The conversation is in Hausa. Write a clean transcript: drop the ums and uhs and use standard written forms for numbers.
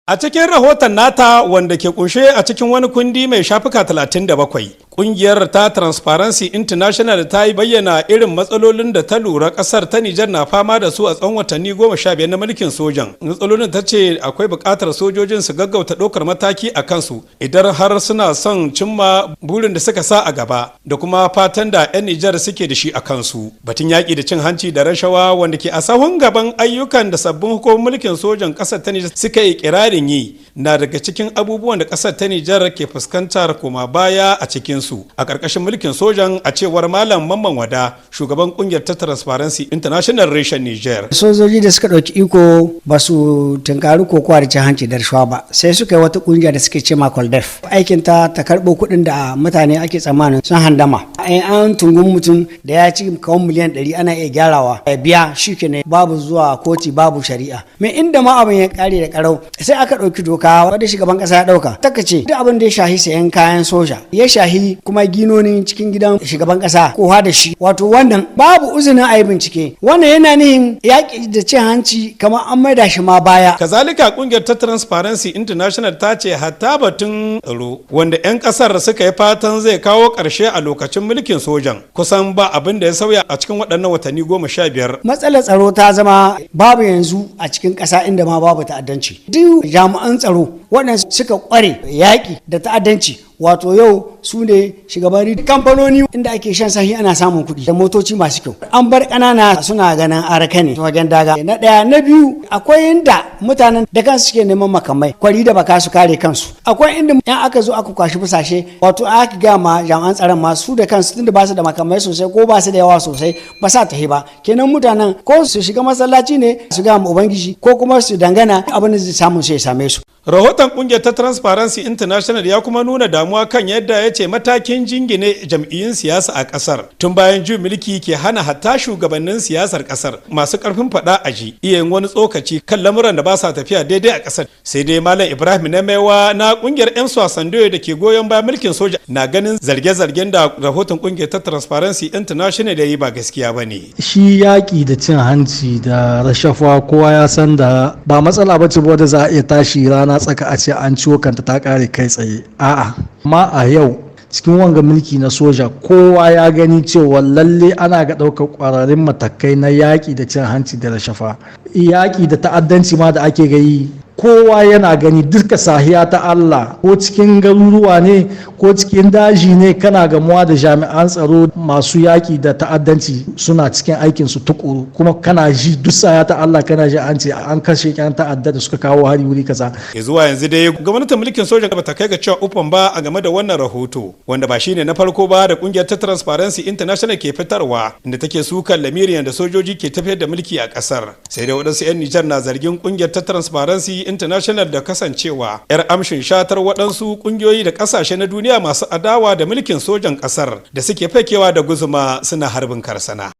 A cikin rahoton nata, wanda ke kunshe a cikin wani kundi mai shafuka 37, kungiyar ta Transparency International ta yi bayyana irin matsalolin da ta lura kasar ta Nijar na fama da su a tsawon watanni 15 na mulkin sojan. Matsalolin ta ce akwai buƙatar sojojin su gaggauta ɗaukar mataki a kansu idan har suna son cimma burin da suka sa a gaba da kuma fatan da 'yan Nijar suke da shi a kansu. Batun yaƙi da cin hanci da rashawa, wanda ke a sahun gaban ayyukan da sabbin hukumar mulkin sojan ƙasar ta Nijar suka yi kirarin yi, na daga cikin abubuwan da ƙasar ta Nijar ke fuskantar koma baya a cikinsu a ƙarƙashin mulkin sojan, a cewar Malam Mamman Wada, shugaban ƙungiyar ta Transparency International reshen Nijar. Sojoji da suka ɗauki iko ba su tunkari kokowa da cin hanci da rashawa ba, sai suka yi wata ƙungiya da suke ce ma Coldef. Aikin ta ta karɓo kuɗin da mutane ake tsammanin sun handama. In an tungun mutum da ya ci kawon miliyan 100, ana iya gyarawa ya biya, shi kenan, babu zuwa koti, babu shari'a. Me inda ma abin ya kare da karau, sai aka ɗauki doka wadda shugaban ƙasa ya ɗauka, taka ce duk abin da ya shahi sayan kayan soja, ya shahi kuma ginonin cikin gidan shugaban ƙasa ko da shi, wato wannan babu uzinin a yi bincike. Wannan yana nihin yaƙi da cin hanci kamar an maida shi ma baya. Kazalika, kungiyar ta Transparency International ta ce hatta batun tsaro, wanda 'yan kasar suka yi fatan zai kawo ƙarshe a lokacin mulkin sojan, kusan ba abin da ya sauya a cikin waɗannan watanni 15. Matsalar tsaro ta zama babu yanzu a cikin ƙasa inda ma babu ta'addanci. Duk jami'an tsaro waɗanda suka ƙware yaƙi da ta'addanci, wato yau su ne shugabanni kamfanoni inda ake shan sahi ana samun kuɗi da motoci masu kyau. An bar ƙanana suna ganin araka ne wajen daga. Na ɗaya. Na biyu, akwai inda mutanen da kansu suke neman makamai, kwari da baka, su kare kansu. Akwai inda yan aka zo aka kwashi busashe, wato aka ga ma jami'an tsaron ma su da kansu, tunda ba su da makamai sosai ko ba su da yawa sosai, ba sa tahi ba. Kenan mutanen ko su shiga masallaci ne su ga ma Ubangiji, ko kuma su dangana abin da zai samu sai ya same su. Rahoton kungiyar ta Transparency International ya kuma nuna damuwa kan yadda ya ce matakin jingine jam'iyyun siyasa a kasar tun bayan juyin mulki ke hana hatta shugabannin siyasar kasar masu karfin fada aji iya yin wani tsokaci kan lamuran da ba sa tafiya daidai a kasar. Sai dai Malam Ibrahim na Maiwa na kungiyar 'yan Soixante-deux da ke goyon bayan mulkin soja na ganin zarge-zargen da rahoton kungiyar ta Transparency International ya yi ba gaskiya ba ne. Shi yaƙi da cin hanci da rashawa, kowa ya san da ba matsala ba ce wadda za a iya tashi rana tsaka a ce an ciwo kanta ta kare kai tsaye. A'a, amma a yau cikin wanga mulki na soja, kowa ya gani cewa lalle ana ga ɗaukar ƙwararrun matakai na yaƙi da cin hanci da rashawa. Yaƙi da ta'addanci ma da ake gayi, kowa yana gani duka sahiya ta Allah, ko cikin garuruwa ne ko cikin daji ne, kana gamuwa da jami'an tsaro masu yaƙi da ta'addanci suna cikin aikin su tukuru. Kuma kana ji duk sahiya ta Allah, kana ji an ce an kashe yan ta'adda da suka kawo hari wuri kaza. Zuwa yanzu dai gwamnatin mulkin soja bata kai ga cewa ufan ba a game da wannan rahoto, wanda ba shine na farko ba da kungiyar ta Transparency International ke fitarwa inda take sukan lamirin da sojoji ke tafiyar da mulki a kasar. Sai dai waɗansu 'yan Nijar na zargin kungiyar ta Transparency International da kasancewa 'yar amshin shatar waɗansu ƙungiyoyi da ƙasashe na duniya masu adawa da mulkin sojan ƙasar da suke fakewa da guzuma suna harbin karsana.